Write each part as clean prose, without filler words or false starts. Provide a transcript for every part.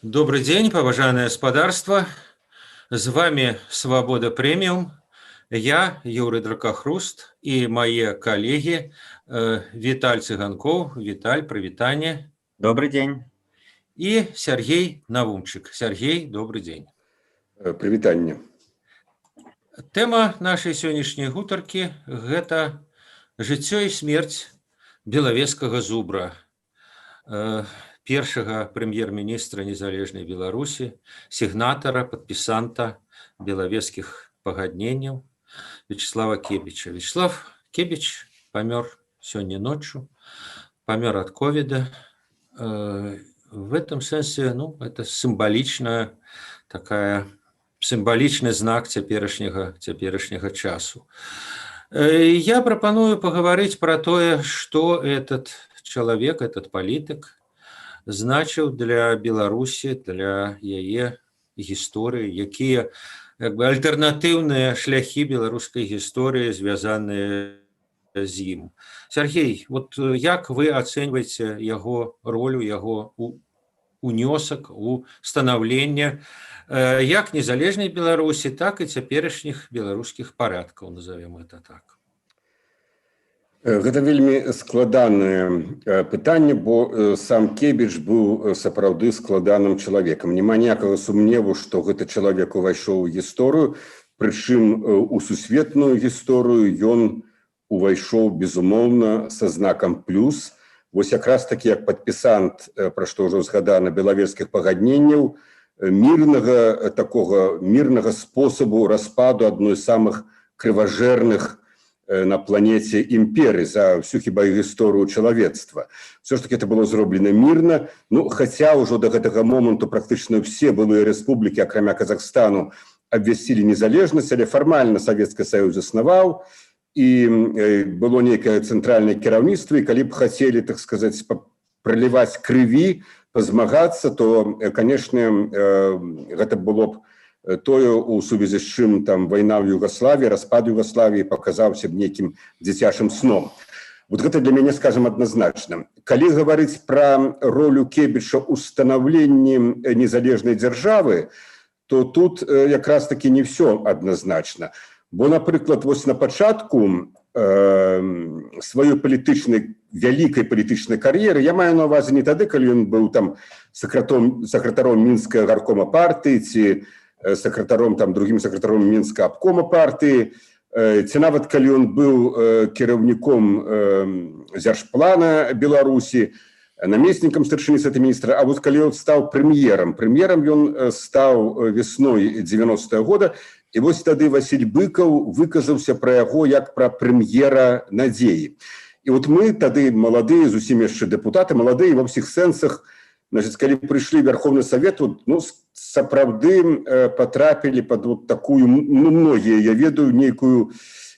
Добры дзень, паважанае спадарства. З вами «Свабода Прэміум». Я, Юрый Дракахруст, і мае калегі Віталь Цыганкоў. Віталь, прывітанне. Добры дзень. І Сяргей Навумчык. Сяргей, добры дзень. Прывітанне. Тэма нашай сённяшняй гутаркі — гэта жыццё і смерць белавежскага зубра, першага прэм'ер-міністра незалежнай Беларусі, сігнатара, падпісанта белавежскіх пагадненняў Вячаслава Кебіча. Вячаслаў Кебіч памёр сёння ноччу, памёр ад ковіда. В этом сэнсе, ну, это сімвалічная такая сімвалічны знак цяперашняга часу. Я прапаную пагаварыць пра тое, што этот чалавек, этот палітык значыў для Беларусі, для яе гісторыі, якія як бы альтэрнатыўныя шляхі беларускай гісторыі звязаныя з ім. Сяргей, вот як вы ацэньваеце яго ролю, яго унёсак у станаўленне як незалежнай Беларусі, так і цяперашніх беларускіх парадкаў, назовем это так? Гэта вельмі складанае пытанне, бо сам Кебіч быў сапраўды складаным чалавекам. Няма ніякага сумневу, што гэты чалавек увайшоў у гісторыю, прычым у сусветную гісторыю ён увайшоў, безумоўна, са знакам плюс. Вось якраз такі як падпісант, пра што ўжо згадана, белавежскіх пагадненняў, мірнага такога мірнага спосабу распаду адной з самых крыважэрных на планеце імперыі за всю хіба гісторыю чалавецтва. Усё ж такі это было зроблена мірна. Ну, хаця ўжо до гэтага моманту практычна все былыя рэспублікі, акрамя Казахстану, абвясцілі незалежнасць, але фармальна Савецкі Саюз існаваў, і было нейкае цэнтральнае кіраўніцтва, і калі б хацелі, так сказаць, праліваць крыві, пазмагацца, то, конечно, гэта было б тое, у сувязі з чым там вайна ў Югаславіі, распад Югаславіі паказаўся б нейкім дзіцячым сном. Вот гэта для мяне, скажем, адназначна. Калі гаварыць пра ролю Кебіча ў станаўленні незалежнай дзяржавы, то тут якраз таки не все адназначна. Бо, напрыклад, вось на пачатку сваёй палітычнай, вялікай палітычнай кар'еры, я маю на увазе не тады, калі ён быў там сакратаром Мінскага гаркома партыі ці сакратаром, там, другім сакратаром Мінска абкома партыі, ці нават калі ён быў кіраўніком Дзяржплана Беларусі, намеснікам старшыні Савета міністра, а вот калі ён стаў прэм'ерам. Прэм'ерам ён стаў весной 90-го года, і вось тады Васіль Быкаў выказаўся пра яго як пра прэм'ера надзеі. І вот мы тады, маладыя зусім яшчэ дэпутаты, маладыя ва ўсіх сэнсах, значит, калі прыйшлі Вярхоўны Савет, вот, ну, сапраўды патрапілі под вот такую, ну, многія, я ведаю, нейкую,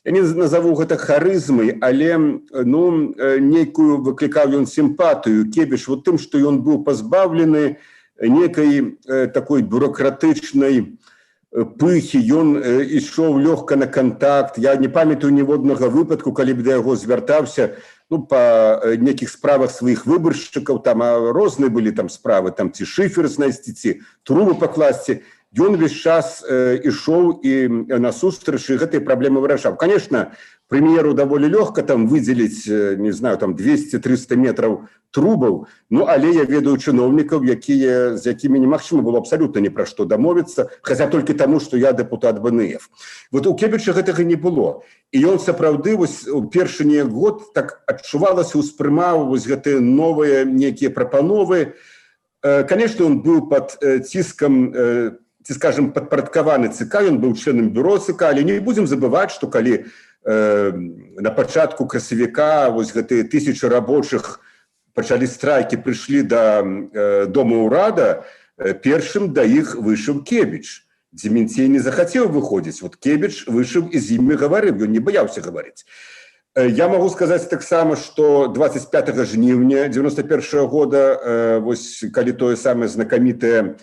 я не назову гэта харызмай, але, ну, нейкую выклікаў ён сімпатыю, Кебіч, вот тым, што ён быў пазбаўлены некай такой бюрократычнай пыхі, ён ішоў лёгка на кантакт. Я не памятаю ніводнага выпадку, калі б да яго звяртаўся, ну, па нейкіх справах сваіх выбаршчыкаў там, а розныя былі там справы, там ці шыфер знайсці, ці трубы пакласці, ён увесь час ішоў і насустрач і гэтыя праблемы вырашаў. Конечно, прэм'еру даволі лёгка там выдзеліць, не знаю, там 200-300 метраў трубаў, ну, але я ведаю чыноўнікаў, з якімі немагчыма было абсалютна ні пра што дамовіцца, хаця толькі таму, што я дэпутат БНФ. Вот у Кебіча гэтага не было. І ён сапраўды вось у першы неяк год так адчувалася, успрымаў вось гэтыя новыя некія прапановы. Конечно, он быў под ціскам ці, скажем, падпарадкаваны ЦК, ён быў членам бюро ЦК, але не будзем забываць, што калі на пачатку красавіка вось гэтыя тысячы рабочых пачалі страйкі, прыйшлі да дома ўрада, першым да іх выйшаў Кебіч. Дземянцей не захацеў выходзіць. Вот Кебіч выйшаў і з імі гаварыў, ён не баяўся гаварыць. Я магу сказаць таксама, што 25 жніўня 91 года, вось калі тое самае знакамітае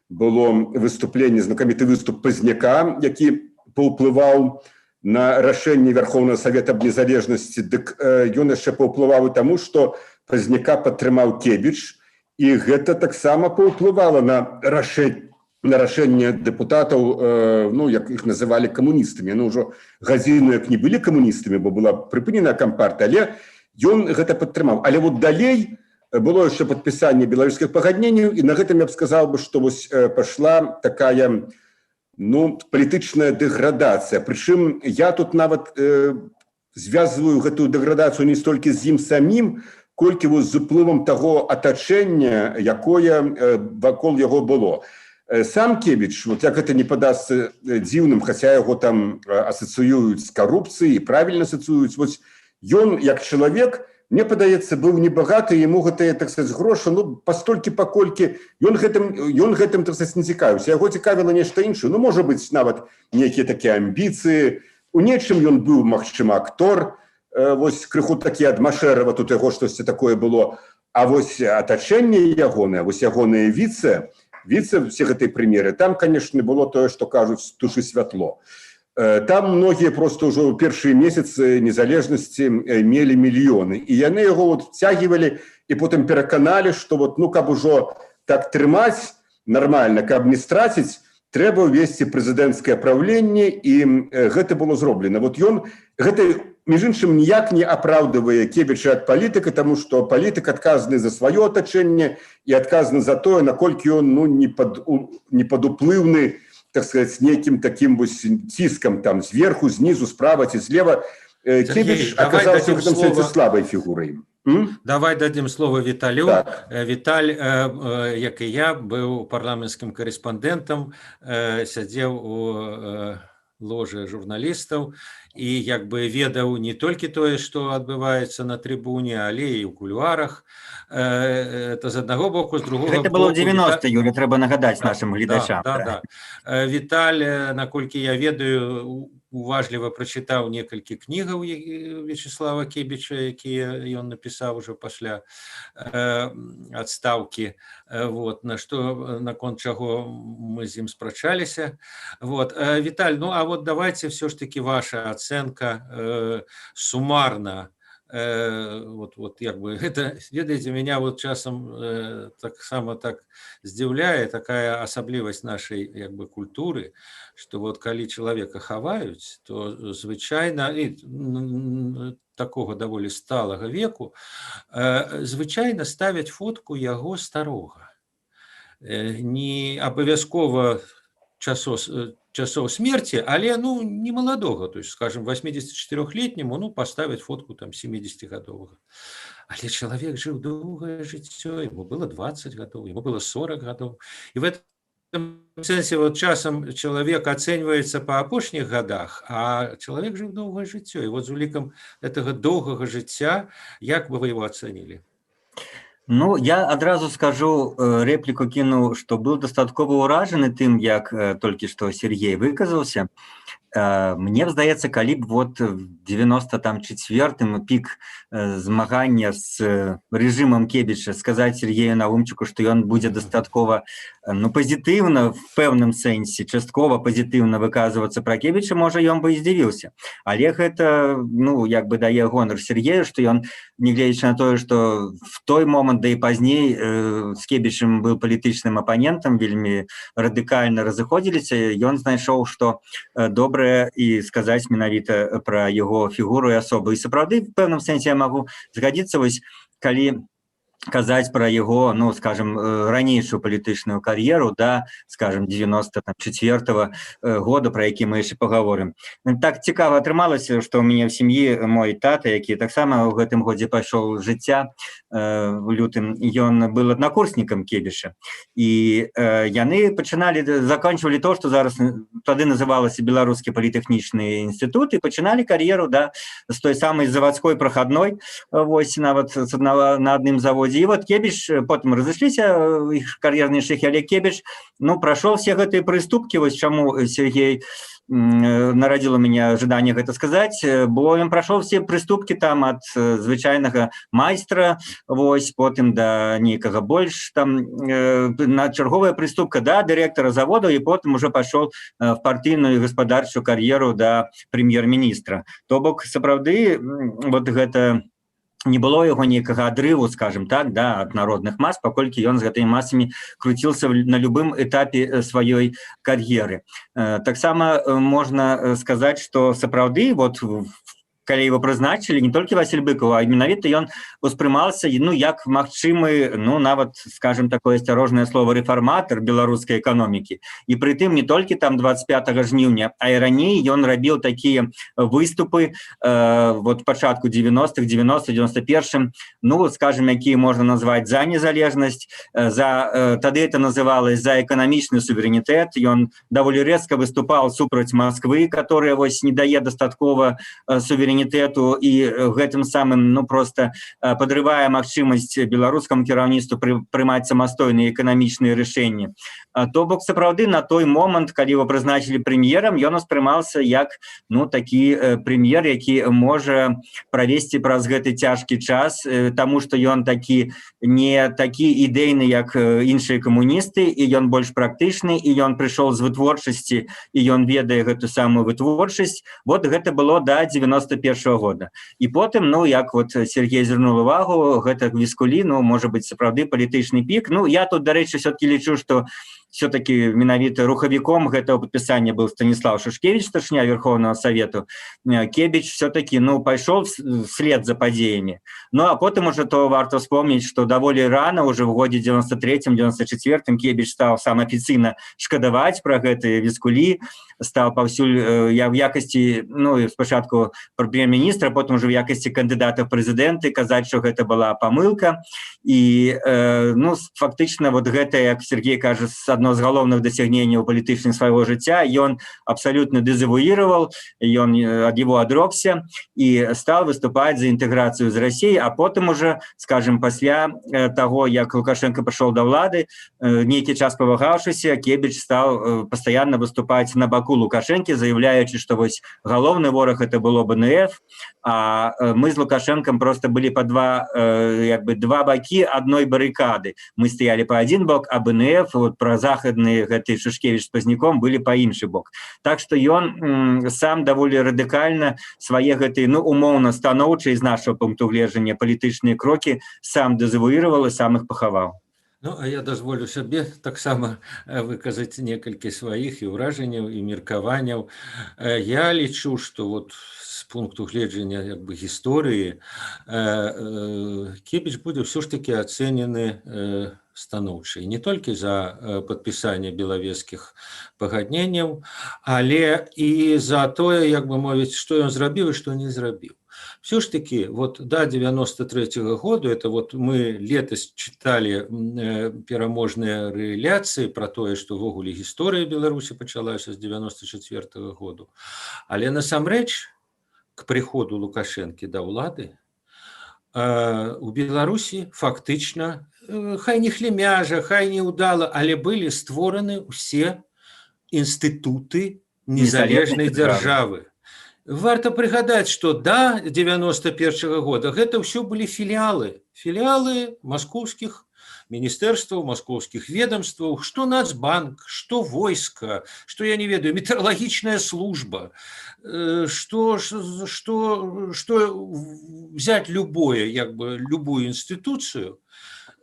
было выступленне, знакаміты выступ Пазняка, які паўплываў на рашэнне Вярхоўнага Савета аб незалежнасці, дык ён яшчэ паўплываў і таму, што Пазняка падтрымаў Кебіч. І гэта таксама паўплывала на рашэнне дэпутатаў, ну, як іх называлі, камуністамі. Яны ўжо гадзіну як не былі камуністамі, бо была прыпынена кампартыя, але ён гэта падтрымаў. Але вот далей было яшчэ падпісанне беларускіх пагадненняў, і на гэтым я б сказаў бы, што вось пашла такая, ну, палітычная дэградацыя. Прычым я тут нават звязваю гэтую дэградацыю не столькі з ім самім, колькі вось з уплывам таго атачэння, якое вакол яго было. Сам Кебіч, вот як гэта не падасца дзіўным, хаця яго там асацыююць з карупцыяй, правильно асацыююць, вось ён як чалавек, мне падаецца, быў небагаты, яму гэтыя, так сказать, грошы, ну, пастолькі паколькі ён гэтым, так сказать, не цікавіўся. Яго цікавіла нешта іншае, ну, можа быць, нават нейкія такія амбіцыі. У нечым ён быў, магчыма, актор, вось крыху такі ад Машэрава, тут яго штосьці такое было. А вось атачэнне ягонае, вось ягоныя віцэ, все гэтыя прэм'еры, там, конечно, было тое, што кажуць, тушы святло. Там многія просто ўжо ў першыя месяцы незалежнасці мелі мільёны, і яны яго вот вцягивалі і потым пераканалі, што вот, ну, каб ужо так трымаць нармальна, каб не страціць, трэба ўвесці прэзідэнцкае праўленне, і гэта было зроблена. Вот ён гэта, між іншым, ніяк не апраўдвае Кебіча ад палітыка, таму што палітык адказны за сваё атачэнне і адказны за тое, наколькі ён, ну, не падуплыўны, так сказать, нейкім таким вось ціскам там зверху, знізу, справа ці злева. Кебіч аказаўся ў гэтым сэнсе слабай фігурай. М? Давай дадзім слова Віталю. Так. Віталь, як і я, быў парламенцкім карэспандэнтам, сядзеў у ложы журналістаў і як бы ведаў не толькі тое, што адбываецца на трыбуне, але і ў кулуарах. Это з аднаго боку, з другога Гэта было ў 90, Юля, трэба нагадаць нашым гледачам. Да. Віталь, наколькі я ведаю, уважліва прачытаў некалькі кнігаў Вячаслава Кебіча, якія ён напісаў ужо пасля адстаўкі, вот, на што наконт чаго мы з ім спрачаліся. Вот. Віталь, ну а вот давайте все ж таки ваша ацэнка сумарна. Вот як бы это, ведаеце, меня вот часам таксама так здзіўляе такая асаблівасць нашай як бы культуры, что вот калі чалавека хаваюць, то звычайна і такога даволі сталага веку, звычайна ставяць фотку яго старога, не абавязкова часоў смерти, але, ну, не маладога, то есть, скажем, 84-летнему, ну, поставить фотку там 70-гадовага. Але чалавек жыў доўгае жыццё, ему было 20 гадоў, ему было 40 гадоў. І в этом сэнсе вот часам чалавек ацэньваецца па апошніх годах, а чалавек жыў доўгае жыццё. І вот з улікам этого доўгага жыцця, як бы вы его ацэнілі? Ну, я адразу скажу, рэпліку кіну, што быў дастаткова ўражаны тым, як толькі што Сергей выказаўся. Мне здаецца, калі б вот в 90 там четвертым пік змагання з рэжымам Кебіча сказаць Сергею Навумчыку, што ён будзе дастаткова, ну, пазітыўна, в пэўным сэнсе, часткова пазітыўна выказвацца пра Кебіча, можа, ён бы і здзівіўся. Але гэта, ну, як бы дае гонар Сергею, што ён, нягледзячы на тое, што в той момант, да і пазней з Кебічам быў палітычным апанентам, вельмі радыкальна разыходзіліся, ён знайшоў, што добра і сказаць менавіта пра яго фігуру і асобу. І сапраўды, в пэўным сэнсе я магу згадзіцца, вось калі казаць пра яго, ну, скажем, ранейшую палітычную кар'еру да, скажем, 94 года, пра які мы яшчэ пагаворым. Так цікава атрымалася, што ў мяне в сям'і мой тата, які таксама ў гэтым годзе пайшоў з жыцця в лютым, ён был аднакурснікам Кебіча, і яны пачыналі, заканчивалі то, што зараз, тады называлася Беларускі палітэхнічны інстытут, і пачыналі кар'еру, да, з той самай завадской прахадной, вось, нават з аднага, на адным заводзе. І вот Кебіч, потым разышліся іх кар'ерныя шляхі, але Кебіч, ну, прайшоў все гэтыя прыступкі. Вось чаму Сергей нарадзіла меня жаданне гэта сказаць, бо ён прайшоў все прыступкі там ад звычайнага майстра, вось, потым да нейкага больш там на чарговая прыступка да дырэктара заводу, і потым уже пайшоў в партыйную гаспадарчую кар'еру да прэм'ер-міністра. То бок сапраўды вот гэта Не было яго нейкага адрыву, скажем так, да, ад народных мас, паколькі ён з гэтымі масамі круціўся на любым этапе сваёй кар'еры. Таксама можна сказаць, что сапраўды вот калі его прызначылі, не толькі Васіль Быкаў, а менавіта ён успрымаўся, ну, як магчымы, ну, нават, скажем, такое асцярожнае слово, рэфарматор беларускай эканомікі. І прытым не толькі там 25 жніўня, а і раней ён рабіў такія выступы вот пачатку 90-х, 90, 91, ну, скажем, якія можна назваць за незалежнасць, за тады это называлось за эканамічны суверэнітэт. Ён даволі рэзка выступал супраць Москвы, которая вось не дае дастаткова суверэнітэту і гэтым самым, ну, просто падрывае магчымасць беларускаму кіраўніцтву прымаць самастойныя эканамічныя рашэнні. То бок сапраўды на той момант, калі его прызначылі прэм'ерам, ён успрымаўся як, ну, такі прэм'ер, які можа правесці праз гэты цяжкі час, таму что ён такі не такі ідэйны, як іншыя камуністы, і ён больш практычны, і ён прыйшоў з вытворчасці, і ён ведае гэту самую вытворчасць. Вот гэта было до 91-го года. І потым, ну, як вот Сергей звярнул увагу, гэта Віскулі, ну, можа быть, сапраўды палітычны пік. Ну, я тут, дарэчы, все-таки лічу, что все-таки менавіта рухавіком гэтага падпісання был Станіслаў Шушкевіч, старшыня Верховного Совету. Кебіч все-таки, ну, пайшоў вслед за падзеямі. Ну, а потым уже то варта вспомнить, что даволі рано, уже в годзе 93, 94, Кебіч стаў сам афіцыйна шкадаваць про гэтыя Віскулі, стаў паўсюль я в якасці, ну, спачатку прэм'ер-міністра, потым уже в якасці кандыдата в прэзідэнты казаць, что гэта была памылка. І ну, фактычна вот гэта, як Сергей кажа, адно з галоўных дасягненняў палітычных свайго жыцця, ён абсалютна дэзавуіраваў, ён ад его адрокся і стал выступаць за інтэграцыю з Россией. А потым уже, скажем, пасля того, як Лукашенко пашоў да ўлады, нейкі час павагаўшыся, Кебіч стал пастаянна выступаць на баку Лукашэнкі, заявляючы, что вось галоўны вораг — это было БНФ, а мы з Лукашенком просто былі по два, як бы, два бакі одной барыкады: мы стаялі по один бок, а БНФ, вот празахадныя гэты Шушкевич з Пазняком, былі по іншы бок. Так что ён сам даволі радыкальна свае гэтыя, ну, умоўна станоўчыя з нашего пункту гледжання палітычныя крокі сам дэзавуіраваў і сам их пахаваў. Ну, а я дазволю сабе таксама выказаць некалькі сваіх і ўражанняў, і меркаванняў. Я лічу, што вот з пункту гледжання як бы гісторыі Кебіч будзе ўсё ж такі ацэнены станоўчай не толькі за падпісанне белавежскіх пагадненняў, але і за тое, як бы мовіць, што ён зрабіў і што не зрабіў. Все ж таки вот до 93 -го года, это вот мы летась читали пераможныя рэляцыі про тое, что ўвогуле гісторыя Беларусі пачалася з 94 -го году, але насамрэч к прыходу Лукашэнкі да ўлады у Беларусі фактычна, хай не хлемяжа, хай не ўдала, але былі створаны ўсе інстытуты незалежнай дзяржавы. Варта прыгадаць, што да 91 -го года гэта ўсё былі філіалы маскоўскіх міністэрстваў, маскоўскіх ведомстваў: што Нацбанк, што войска, што, я не ведаю, метэаралагічная служба, что взять любое, як бы любую інстытуцыю,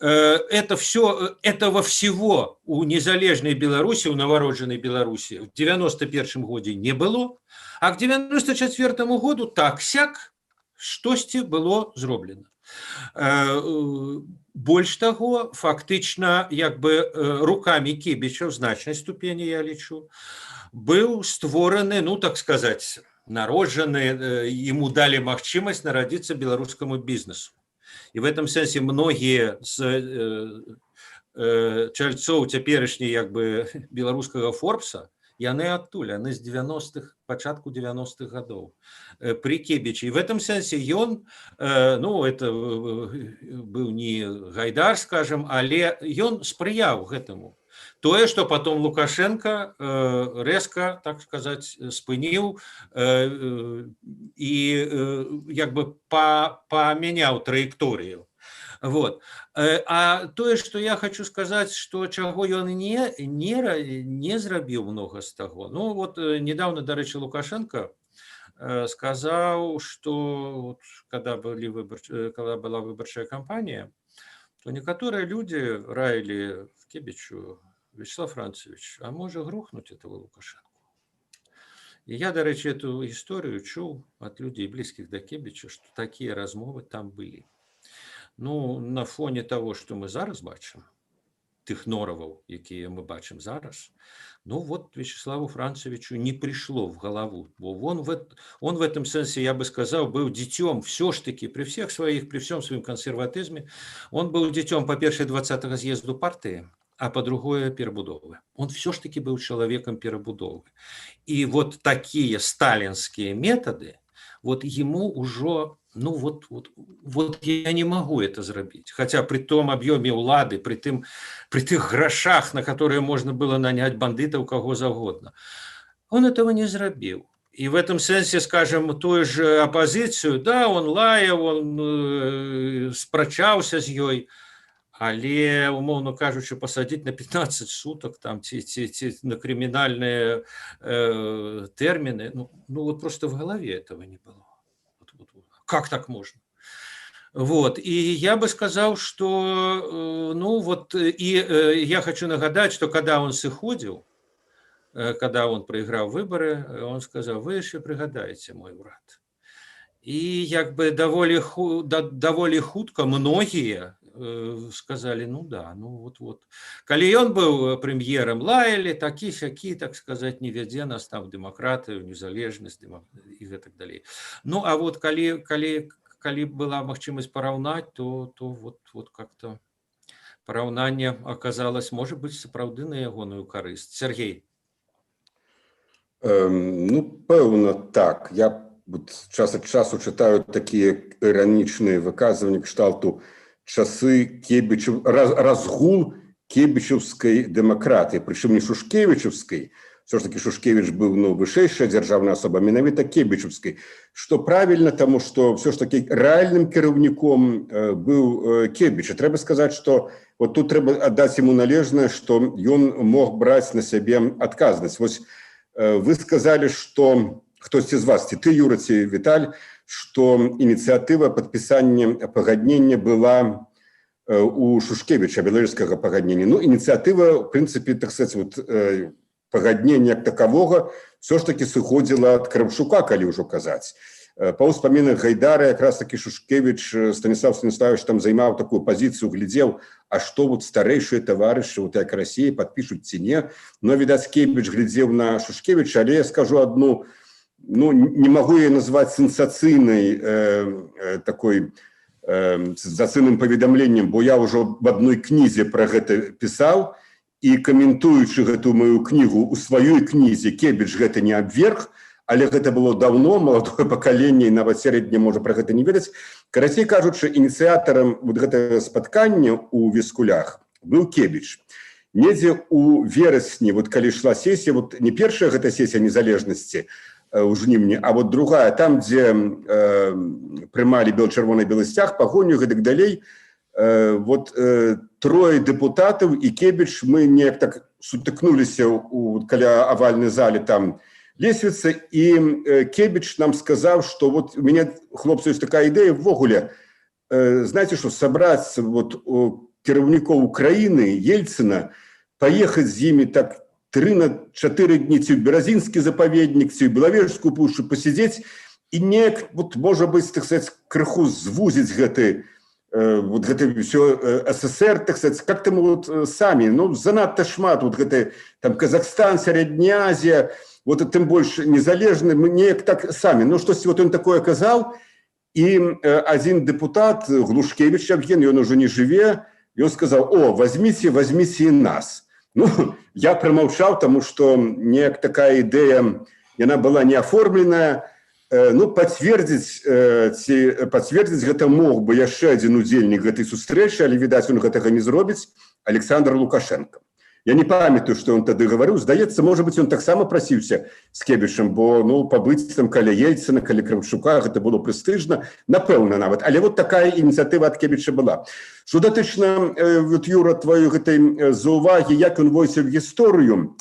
это все, этого всего у незалежнай Беларусі, у нованароджанай Беларусі в 91 годзе не было, а к 94 году так сяк штосьці было зроблена. Больш таго, фактычна, як бы руками Кебіча в значнай ступені, я лічу, быў створаны, ну, так сказать, народжаны, ему далі магчымасць нарадзіцца беларускаму бізнесу. І в этом сэнсе многія з чальцоў цяперашняй, як бы, беларускага Форбса, яны адтуль, яны з 90-х, пачатку 90-х гадоў, пры Кебічы. І в этом сэнсе ён, ну, это быў не Гайдар, скажем, але ён спрыяў гэтаму. Тое, что потом Лукашенко резко, так сказать, спыніў і як бы памяняў траекторыю. Вот. А тое, что я хочу сказать, что чаго ён не зрабіў много з таго. Ну вот недавно, дарэчы, Лукашенко Сказаў, что вот, когда была выбарчая кампанія, то некаторыя людзі раілі Кебічу: «Вячеслав Францевич, а можа, грохнуть этого Лукашенко?» І я, дарэчы, эту гісторыю чуў ад людзей, блізкіх да Кебіча, што такія размовы там былі. Ну, на фоне того, што мы зараз бачым, тых нораваў, якія мы бачым зараз, ну вот Вячеславу Францевичу не пришло в голову. Бо он в этом сэнсе, я бы сказал, был дзіцём все ж таки при всех своих, при всем своем консерватизме, он был дзіцём, па-першае, 20-го съезду партии, а па-другое, перабудовы. Он все ж таки был человеком перабудовы. И вот такие сталинские методы, вот ему уже, ну вот я не могу это зрабіць. Хотя при том объеме улады, при тых грашах, на которые можно было нанять бандитов, кого заўгодна, он этого не зрабіў. И в этом сэнсе, скажем, тую же оппозицию, да, он лаяў, он спрачаўся з ёй, але, умоўно кажучы, пасадзіць на 15 суток там ці на крымінальныя тэрміны, ну вот просто в голове этого не было. Вот. Как так можно? Вот. И я бы сказал, что, ну вот, и я хочу нагадать, что когда он сыходзіў, когда он проиграл выборы, он сказал: «Вы еще прыгадаеце мой урад». И як бы даволі хутка многие сказали: «Ну да, ну вот-вот». Калі ён быў прэм'ерам, лаялі, такі-сякі, так сказать, не вядзе нас там в дэмакратыю, незалежнасць і гэтак далей. Ну, а вот калі была магчымасць параўнаць, то вот как-то параўнанне оказалось, может быть, сапраўды на ягоную карысць. Сергей. Ну, пэўна, так. Я вот час ад часу чытаю такія іранічныя выказванні кшталту часы Кебічаў, разгул кебічаўскай дэмакратыі, прычым не шушкевічаўскай, все ж таки Шушкевич быў, ну, вышэйшая дзяржаўная асоба, менавіта кебічаўскай, што правільна, таму што все ж таки рэальным кіраўніком быў Кебіч. І трэба сказаць, што вот тут трэба аддаць ему належнае, што ён мог браць на сябе адказнасць. Вось вы сказалі, што хтосьці з вас, ці ты, Юра, ці Віталь, што ініцыятыва падпісання пагаднення была у Шушкевіча, беларускага пагаднення. Ну, ініцыятыва, в прынцыпе, так сказать, вот, пагаднення як такавога все ж таки сыходзіла ад Кравчука, калі ўжо казаць. Па ўспамінах Гайдара, якраз таки Шушкевич Станіслав Станіславович там займаў такую пазіцыю, глядзеў, а што вот старэйшыя таварышы, вот як Расія, падпішуць ці не. Но, відаць, Кебіч глядзеў на Шушкевіча, але я скажу одну, ну, не магу яе назваць сенсацыйнай, такой сенсацыйным паведамленнем, бо я ўжо в адной кнізе пра гэта пісаў, і, каментуючы гэтую маю кнігу у сваёй кнізе, Кебіч гэта не абверг, але гэта было даўно, маладое пакаленне і нават сярэдне можа пра гэта не ведаць. Карацей кажучы, ініцыятарам вот гэтага спаткання ў Віскулях быў Кебіч. Недзе у верасні, вот калі ішла сесія, вот не першая гэта сесія незалежнасці ў жніўні, а вот другая, там, дзе прымалі бел-чырвона-белы сцяг, Пагоню, гэтак далей, вот трое дэпутатаў і Кебіч, мы неяк так сутыкнуліся каля авальнай залі там лесвіцы, і Кебіч нам сказаў, что вот у меня, хлопцы, ёсць такая ідэя увогуле, знаете что, сабраць вот кіраўнікоў Украіны, Ельцына, паехаць з імі так 3 на 4 дні ці ў Беразінскі запаведнік, ці ў Белавежскую пушчу, пасядзець і неяк вот, можа быць, так сказать, крыху звузіць гэты вот гэта все СССР, так сказать, как-то мы вот самі, ну, занадта шмат вот гэты там Казахстан, Сярэдняя Азія, вот тым больш незалежны, мы неяк так самі. Ну, штосьці вот он такое казаў, і адзін дэпутат, Глушкевич Евген, ён уже не жыве, ён сказаў: «О, возьмите, возьмите и нас». Ну, я промаўчаў, таму что неяк такая ідэя, яна была не аформленая. Ну, пацвердзіць ці пацвердзіць гэта мог бы яшчэ адзін удзельнік гэтай сустрэчы, але, відаць, он гэтага не зробіць, Александр Лукашенко. Я не памятаю, што он тады гаварыў. Здаецца, можа быць, он таксама прасіўся з Кебічам, бо, ну, пабыць там каля Ельцына, каля Кравчука, гэта было прэстыжна, напэўна, нават. Але вот такая ініцыятыва ад Кебіча была. Што датычна вот, Юра, твою гэтай заўвагі, як ён войдзе в гісторыю.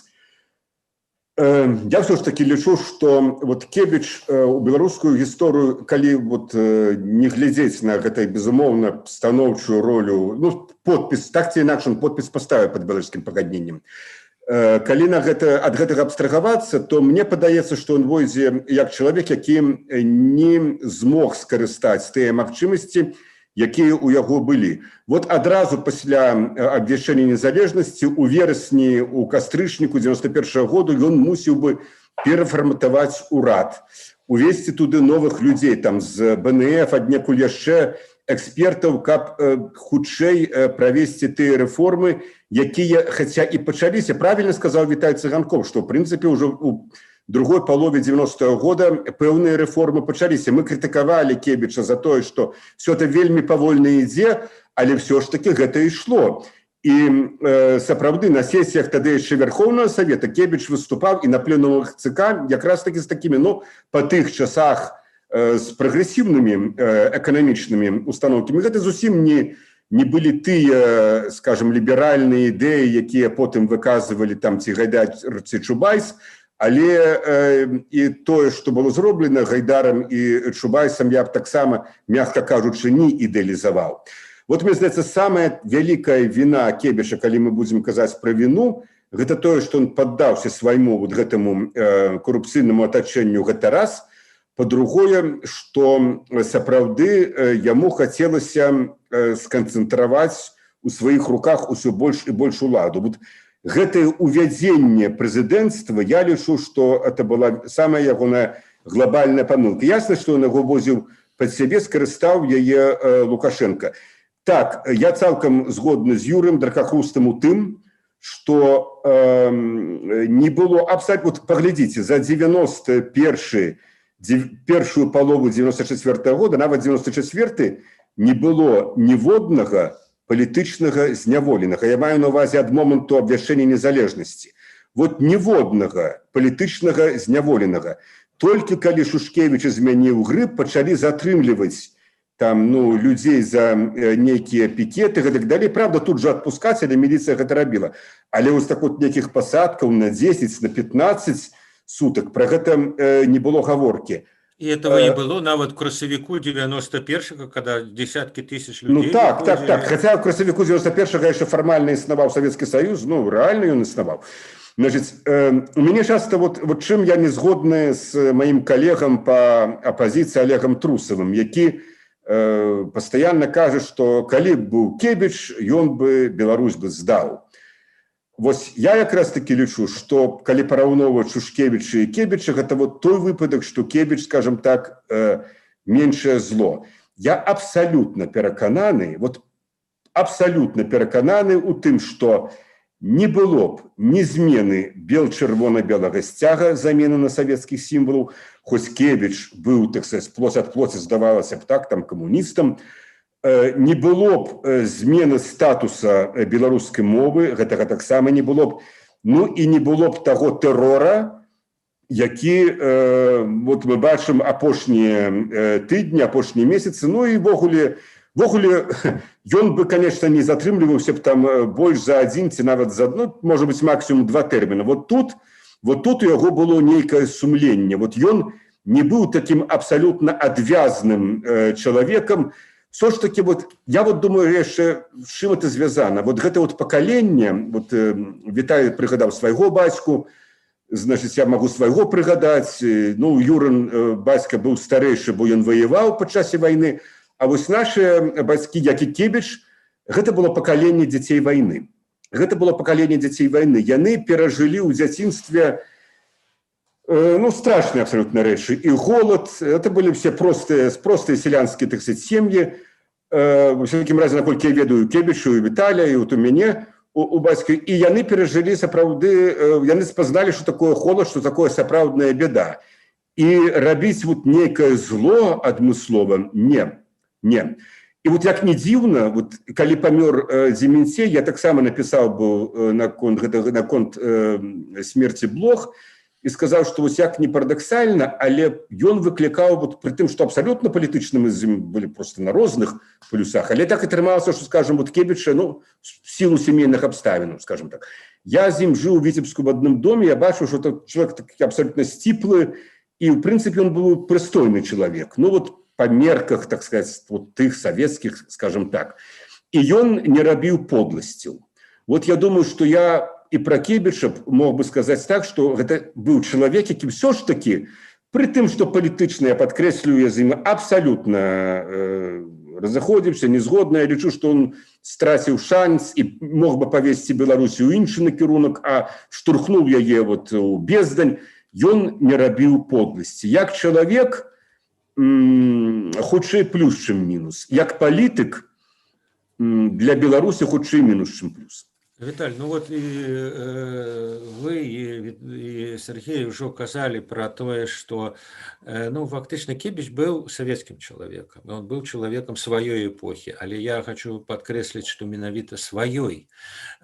Я все ж таки лічу, что вот Кебіч у беларускую гісторыю, калі вот не глядзець на гэтай, безумоўна, станоўчую ролю, ну, подпіс, так ці інакш, он подпіс паставіў под беларускім пагадненнем. Калі на гэта, ад гэтага абстрагавацца, то мне падаецца, што он войдзе як чалавек, які не змог скарыстаць тыя магчымасці, якія ў яго былі. Вот адразу пасля абвяшчэння незалежнасці у верасні, у кастрычніку 91-го году ён мусіў бы перафарматаваць урад, увесці туды новых людзей там з БНФ, аднекуль яшчэ экспертаў, каб хутчэй правесці тыя рэформы, якія хаця і пачаліся. Правильно сказаў Віталь Цыганкоў, што в прынцыпе ўжо у другой палове 90-го года пэўныя рэформы пачаліся. Мы крытыкавалі Кебіча за тое, што все это вельмі павольна ідзе, але все ж таки гэта ішло. І сапраўды на сесіях тады яшчэ Верховного Совета Кебіч выступаў і на пленумах ЦК якраз таки з такімі, ну, па тых часах з прагрэсіўнымі эканамічнымі установкамі. Гэта зусім не былі тыя, скажем, ліберальныя ідэі, якія потым выказвалі там ці Гайдар, ці Чубайс, але і тое, што было зроблена Гайдарам і Чубайсам, я б таксама, мягка кажучы, не ідэалізаваў. Вот мне здаецца, самая вялікая віна Кебіча, калі мы будзем казаць пра віну, гэта тое, што он паддаўся свайму вот гэтаму карупцыйнаму атачэнню, гэта раз. Па-другое, што сапраўды яму хацелася сканцэнтраваць у сваіх руках усё больш і больш уладу. Вот гэтае увядзенне прэзідэнцтва, я лічу, што это была самая ягоная глобальная памылка. Ясна, што ён яго возіў пад сябе, скарыстаў яе Лукашенко. Так, я цалкам згодны з Юрым Дракахрустам у тым, что не было абсолютно. Вот паглядзіце, за 91, першую палову 94-го года, нават 94, не было ніводнага палітычнага зняволенага. Я маю на увазе ад моманту абвяшчэння незалежнасці. Вот ніводнага палітычнага зняволенага. Толькі калі Шушкевич змяніў грыб, пачалі затрымліваць там, ну, людзей за нейкія пікеты, гэтак далей. Правда, тут же адпускаць, але міліцыя гэта рабіла. Але вось так вот нейкіх пасадкаў на 10, на 15 сутак, про гэта не было гаворкі. И этого не было нават в красавіку 91-го, когда десятки тысяч Ну людей так. выходили. Хотя в красавіку 91-го яшчэ фармальна існаваў Советский Союз, ну, рэальна ён існаваў. Значит, у мяне часто вот чым я не згодны з маім калегам по апазіцыі Олегам Трусавым, які пастаянна кажа, што калі б быў Кебіч, ён бы Беларусь бы здаў. Вось я якраз таки лічу, што калі параўноўваць Шушкевіча і Кебіча, гэта вот той выпадак, што Кебіч, скажем так, меншае зло. Я абсалютна перакананы, вот абсалютна перакананы ў тым, што не было б ні змены бел-чырвона-белага сцяга, замены на савецкіх сімвалаў, хоць Кебіч быў, так сказать, плоть ад плоці, здавалася б, так, там камуністам, не было б змены статуса беларускай мовы, гэтага таксама не было б. Ну і не было б таго тэрора, які вот мы бачым апошнія тыдні, апошнія месяцы, ну і ўвогуле ён бы, конечно, не затрымліваўся б там больш за адзін ці нават за, ну, может быть, максимум два тэрміна. Вот тут у яго было нейкае сумленне. Вот ён не быў таким абсалютна адвязным чалавекам. Все ж таки вот я вот думаю яшчэ, з чым это звязана. Вот гэта вот пакаленне, вот Віталій прыгадаў свайго бацьку, значит, я могу свайго прыгадаць, ну, Юрын бацька быў старэйшы, бо ён ваяваў па часе вайны, а вось наши бацькі, як і Кебіч, гэта было пакаленне дзяцей вайны. Гэта было пакаленне дзяцей вайны. Яны перажылі ў дзяцінстве ну, страшныя абсолютно рэчы. І голод, это былі все простыя сялянскія, так сказать, сем'і. Во всякім разе, наколькі я ведаю Кебічу і Віталя, і вот у мяне у бацькі, і яны перажылі сапраўды, яны спазналі, што такое холод, што такое сапраўдная беда. І рабіць вот нейкае зло адмыслова не. І вот як не дзіўна, вот калі памёр Дземянцей, я таксама напісаў быў наконт гэтага, наконт смерці блог і сказаў, што вось як не парадаксальна, але ён выклікаў, вот пры тым, што абсалютна палітычна мы з ім былі просто на розных полюсах, але так атрымалася, што, скажем, вот Кебіча, ну, в силу семейных абставінаў, скажем так, Я з ім жыў у Віцебску в адным доме, я бачу, что это человек такі абсолютно сціплы, і в прынцыпе он быў прыстойны чалавек, ну вот по мерках, так сказать, вот тых савецкіх, скажем так, і ён не рабіў подласцяў. Вот я думаю, что я і пра Кебіча мог бы сказаць так, что гэта быў чалавек, які ўсё ж таки, пры тым, что палітычна, я падкрэслю, я з ім абсалютна разыходзіўся, не згодны, я лічу, что он страціў шанс і мог бы павесці Беларусь у іншы накірунак, а штурхнуў яе вот у бездань, ён не рабіў подласці. Як чалавек, хутчэй плюс, чым мінус. Як палітык, для Беларусі хутчэй мінус, чым плюс. Віталь, ну вот і вы і Сяргей ўжо казалі пра тое, што ну, фактычна Кебіч быў савецкім чалавекам. Он быў чалавекам сваёй эпохі, але я хочу падкрэсліць, што менавіта сваёй.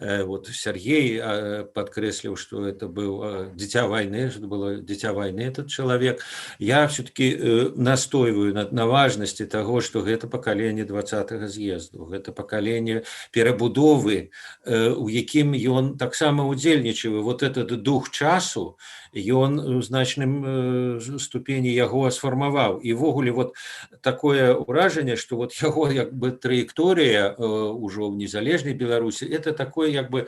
Вот Сяргей падкрэсліў, што это быў дзіця вайны, что было дзіця вайны этот чалавек. Я все-таки настойваю на важнасці таго, што гэта пакаленне 20 з'езду, гэта пакаленне перабудовы, у якім ён таксама удзельнічаў. Вот этот дух часу ён у значным ступені яго сфармаваў. І ўвогуле вот такое ўражанне, что вот яго як бы траекторыя ўжо ў незалежнай Беларусі, это такое, як бы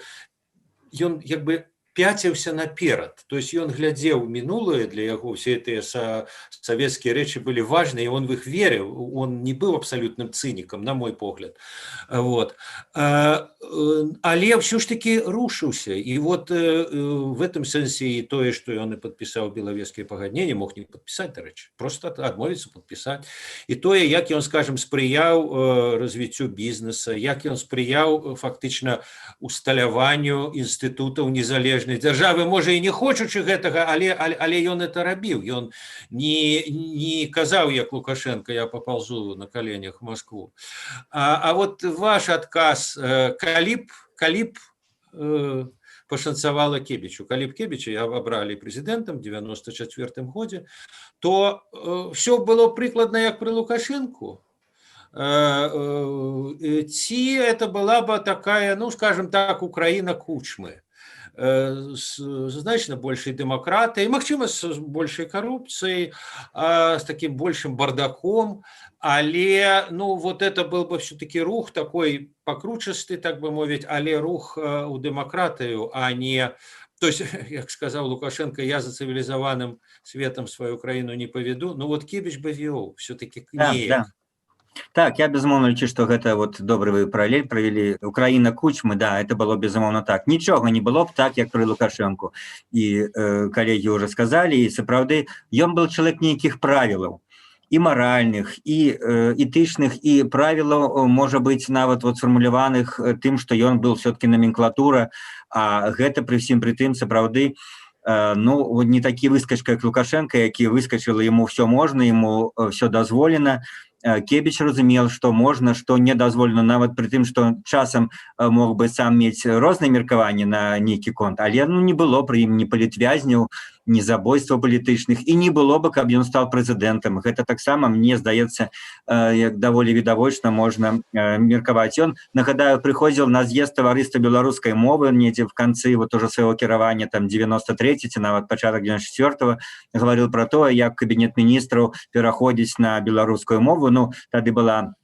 ён як бы пяціўся наперад, то есть ён глядзеў мінулае, для яго все гэтыя савецкія рэчы былі важныя, і он в іх верыў, он не быў абсалютным цынікам, на мой погляд. Вот. Але ўсё ж таки рушыўся, і вот в этом сэнсе і тое, што ён і падпісаў Белавежскія пагадненні, мог не падпісаць, дарэчы, просто адмовіцца падпісаць, і тое, як ён, скажем, спрыяў развіццю бізнеса, як ён спрыяў фактычна усталяванню інстытутаў незалежнай дзяржавы, можа, і не хочучы гэтага, але ён это рабіў. Ён не казаў, як Лукашенко: «Я поползу на коленях в Москву». А вот ваш адказ: калі б пашанцавала Кебічу, калі б Кебіча абралі прэзідэнтам 94 годзе, то все было прыкладна як пры Лукашенко ці это была бы такая, ну, скажем так, Украина Кучмы с значна большай дэмакратыяй, магчыма, з большай карупцыяй, з таким большим бардаком, але, ну, вот это был бы все-таки рух такой пакручасты, так бы мовіць, але рух у дэмакратыю, а не, то есть, як сказаў Лукашенко: «Я за цывілізаваным светом сваю краіну не паведу». Ну вот Кебіч бы вёў все-таки. Да. Так, я безумоўна лічу, што гэта, вот добры вы паралель правялі, Украіна Кучмы, да, это было безумоўна так. Нічога не было б так, як пры Лукашэнку. І калегі ўжо сказалі, і сапраўды ён был чалавек нейкіх правілаў, і маральных, і этычных, і правілаў, можа быць, нават вот сфармуляваных тым, што ён был все-таки наменклатура, а гэта пры ўсім пры тым сапраўды, ну, вот не такі выскачка, як Лукашенко, які выскочыла, ему все можна, ему все дазволена. Кебіч разумел, што можна, што не дазволена, нават пры тым, што часам мог бы сам мець розныя меркаванні на нейкі конт, але, ну, не было пры ім ні палітвязняў, ні забойства палітычных, і не было бы, каб ён стаў прэзідэнтам. Гэта таксама, мне здаецца, як даволі відавочна можна меркаваць. Ён, нагадаю, прыходзіл на з'езд Таварыства беларускай мовы недзе в канцы вот уже свайго кіравання, там 93 ці нават пачатак 94, гаварыў про тое, як кабінет міністраў пераходзіць на беларускую мову. Ну, тады была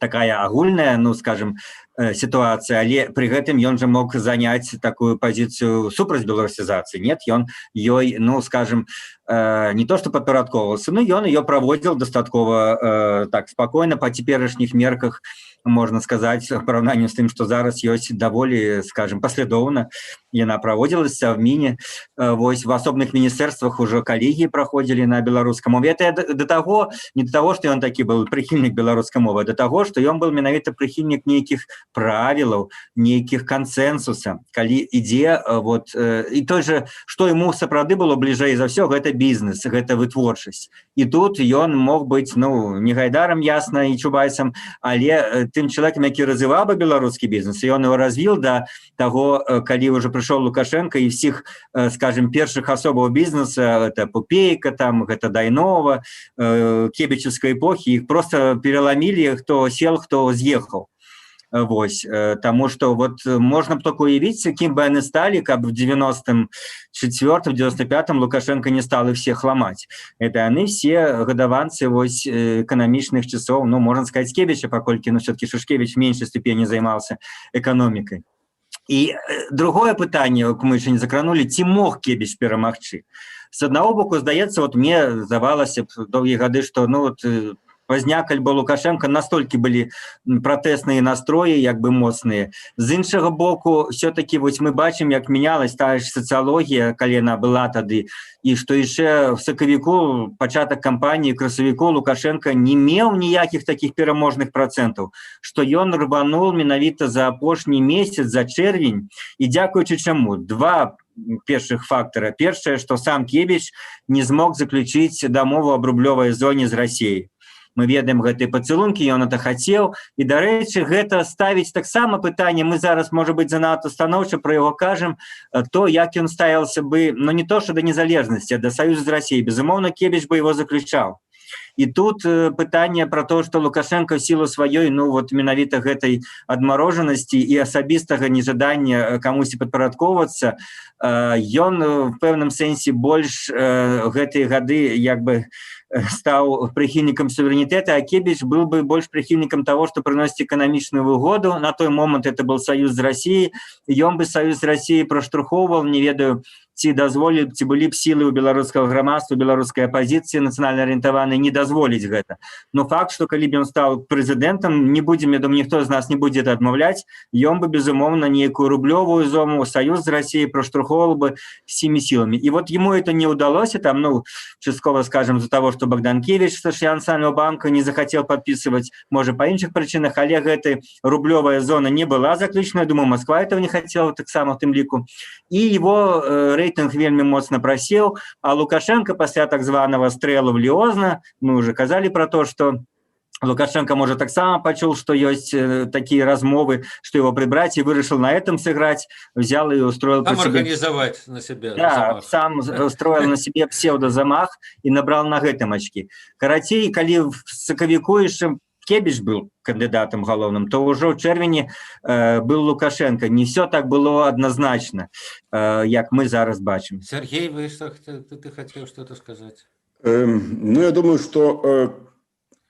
такая агульная, ну, скажем, сітуацыя, але пры гэтым ён жа мог заняць такую пазіцыю супраць беларусізацыі. Нет, ён ёй, ну, скажем, не то что падпарадковался, но ён ее праводзіл дастаткова так спакойна по цяперашніх мерках, можна сказаць, в параўнанні з тым, што зараз ёсць, даволі, скажем, паслядоўна яна праводзілася в Міне. Вось в асобных міністэрствах ужо калегіі праходзілі на беларускай мове. Это да таго, не да таго, што ён такі был прыхільнік беларускай мовы, да таго, што ён был менавіта прыхільнік нейкіх правілаў, нейкіх кансэнсуса, калі ідзе вот і той же, што ему сапраўды было бліжэй за ўсё, гэта бізнес, гэта вытворчасць. І тут ён мог быць, ну, не Гайдарам, ясна, і Чубайсам, але тым чалавекам, які развіваў бы беларускі бізнес. І ён его развіл да таго, калі уже прыйшоў Лукашенко і всех, скажем, першых асобаў бізнеса, это Пупейка там, гэта Дайнова кебічаўскай эпохі, іх просто пераламілі, хто сел, хто з'ехаў. Вось, таму что вот можна б только уявіць, кім бы яны сталі, каб в 94, 95 Лукашенко не стал их всех ломать. Это яны все гадаванцы вось эканамічных часоў, ну, можно сказать, Кебича, паколькі, ну, все-таки Шушкевич в меньшей ступені займался эканомікай. І другое пытанне, мы еще не закранули: ці мог Кебіч перамагчы? С аднаго боку, здаецца, вот мне здавалася б доўгія гады, что, ну вот, Пазняк альбо Лукашенко, настолькі былі пратэсныя настроі як бы моцныя. З іншага боку, все-таки вось мы бачым, як мянялась тая ж сацыялогія, калі яна была тады, і што яшчэ в сакавіку, пачатак кампаніі, красавіку, Лукашенко не меў ніякіх такіх пераможных працэнтаў, што ён рванул менавіта за апошні месяц, за чэрвень. І дзякуючы чаму? Два першых фактара. Першае, што сам Кебіч не змог заключыць дамову аб рублёвай зоне з Расіяй. Мы ведаем гэтыя пацалункі, ён это хацеў. І, дарэчы, гэта ставіць таксама пытанне, мы зараз, можа быть, занадта станоўча про яго кажам, то, як ён ставіўся бы, но не то что да незалежнасці, а да саюза з Расіяй. Безумоўна, Кебіч бы его заключаў. І тут пытанне про то, что Лукашенко в силу сваёй, ну вот, менавіта гэтай адмарожанасці і асабістага нежадання камусьці падпарадкоўвацца, ён в пэўным сэнсе больш гэтыя гады як бы стаў прыхільнікам суверэнітэта, а Кебіч был бы больш прыхільнікам того, что прыносіць эканамічную выгоду. На той момант это был саюз з Россией. Ён бы саюз з Россией праштурхоўваў. Не ведаю, ці дазволі, ці былі б сілы ў беларускага грамадства, беларускай апазіцыі нацыянальна арыентаванай не дазволіць гэта. Но факт, что калі б ён стаў прэзідэнтам, не будзем, я думаю, ніхто з нас не будзе это адмаўляць, ён бы, безумоўна, нейкую рублёвую зону, саюз з Россией праштурхоўвал бы всеми силами. И вот ему это не удалось там, ну, часткова, скажем, из-за того, что Богданкевич со Национального банка не захотел подписывать, можа, по іншых прычынах, але гэты рублёвая зона не была заключена. Думаю, Москва этого не хотела таксама в тым ліку. І его рэйтынг вельмі моцна прасеў. А Лукашенко пасля так званого стрэлу в Лиозна, мы уже казалі про то, что Лукашенко, может, таксама пачул, что есть такие размовы, что его прибрать, и вырашил на этом сыграть, взял и устроил Сам организовать на себе Да, замах. Сам устроил на себе псевдозамах и набрал на гэтым очки. Карацей, калі в сакавіку яшчэ Кебіч был кандыдатам галоўным, то ўжо ў чэрвені был Лукашенко. Не все так было однозначно, як мы зараз бачым. Сергей, вы что, ты хотел что-то сказать? Ну, я думаю, что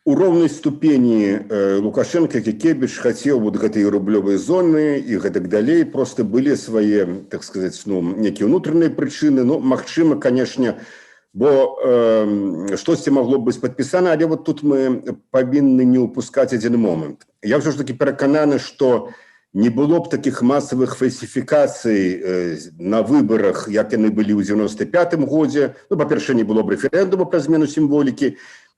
у роўнай ступені Лукашенко і Кебіч хацеў вот гэтай рублёвай зоны і гэтак далей. Просто былі свае, так сказать, ну, некія ўнутраныя прычыны. Ну, магчыма, конечно, бо штосьці магло быць падпісана, але вот тут мы павінны не ўпускаць адзін момант. Я ўсё ж таки перакананы, что не было б такіх масавых фальсіфікацый на выбарах, як яны былі ў 95 годзе. Ну, па-першае, не было б рэферэндума пра змену сімволікі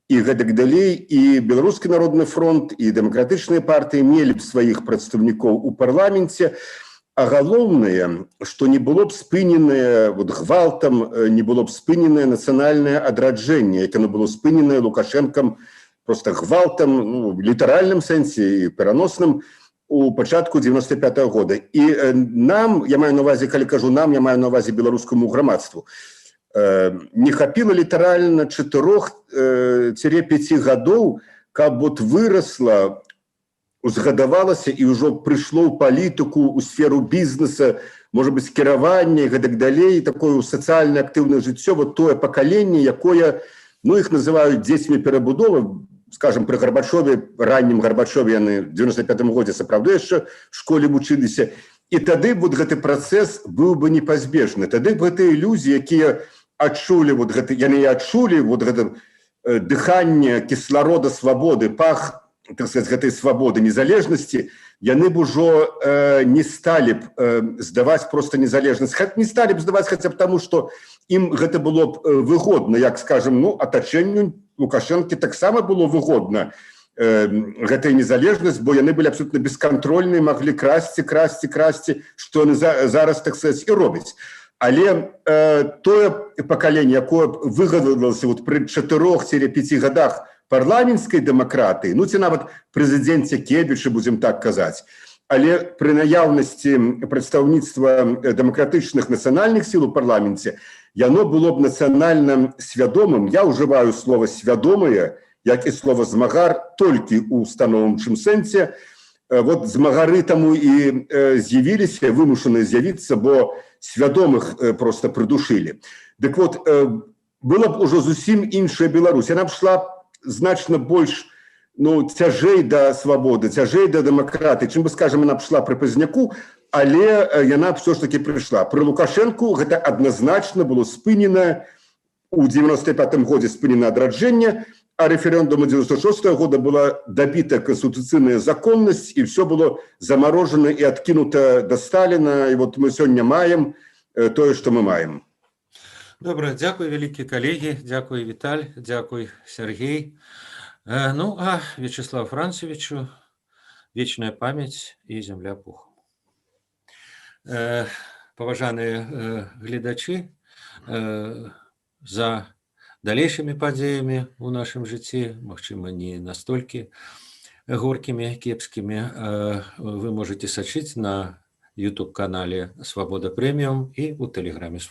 і гэтак далей, і Беларускі народны фронт, і дэмакратычныя партыі мелі б сваіх прадстаўнікоў у парламенце. А галоўнае, што не было б спыненае вот гвалтам, не было б спыненае нацыянальнае адраджэнне, як оно было спыненае Лукашэнкам просто гвалтам, ну, в літаральным сэнсе і пераносным, у пачатку 95 -го года. І нам, я маю на увазе, калі кажу нам, я маю на увазе беларускаму грамадству, не хапіла літаральна 4-5 гадоў, каб вот вырасла, узгадавалася і ўжо прыйшло ў палітыку, у сферу бізнеса, можа быць, кіравання і гэтак далей, такое ў сацыяльна актыўнае жыццё вот тое пакаленне, якое, ну, іх называюць дзецьмі перабудовы. Скажем, пры Гарбачове, раннім Гарбачове, яны в 95 годзе сапраўды яшчэ в школе вучыліся. І тады вот гэты працэс быў бы непазбежны. Тады б гэтыя людзі, якія адчулі вот гэты, яны і адчулі вот гэта дыханне кісларода свабоды, пах, так сказать, гэтай свабоды, незалежнасці, яны б ужо не сталі б здаваць просто незалежнасць, не сталі б здаваць хаця б таму, што ім гэта было б выгодна, як, скажем, ну, атачэнню Лукашэнкі таксама было выгодна гэтая незалежнасць, бо яны былі абсолютно бескантрольныя, маглі красці, красці, красці, што яны зараз, так сказать, і робяць. Але тое пакаленне, якое б выгадалася вот пры 4-5 годах парламенцкай дэмакратыі, ну, ці нават прэзідэнце Кебіча, будзем так казаць, але пры наяўнасці прадстаўніцтва дэмакратычных нацыянальных сіл у парламенце, яно было б нацыянальна свядомым. Я ўжываю слова «свядомыя», як і слова «змагар», толькі ў станоўчым сэнсе. Вот змагары таму і з'явіліся, вымушаны з'явіцца, бо свядомых просто прыдушылі. Дык вот, была б ужо зусім іншая Беларусь. Яна б шла значна больш, ну, цяжэй да свабоды, цяжэй да дэмакратыі, чым бы, скажем, яна б шла пры Пазняку, але яна б все ж таки прыйшла. Пры Лукашэнку гэта адназначна было спынена у 95 годзе, спынена адраджэнне, а рэферэндуму 96 -го года была дабіта канстытуцыйная законнасць, і все было замарожана і адкінута да Сталіна, і вот мы сёння маем тое, што мы маем. Добра, дзякуй вялікі, калегі, дзякуй, Віталь, дзякуй, Сяргей. Ну а Вячаславу Францавічу вечная памяць і зямля пухам. Паважаныя гледачы, за далейшымі падзеямі ў нашым жыцці, магчыма, не настолькі горкімі, кепскімі, вы можете сачыць на YouTube канале «Свабода Прэміум» і ў тэлеграме.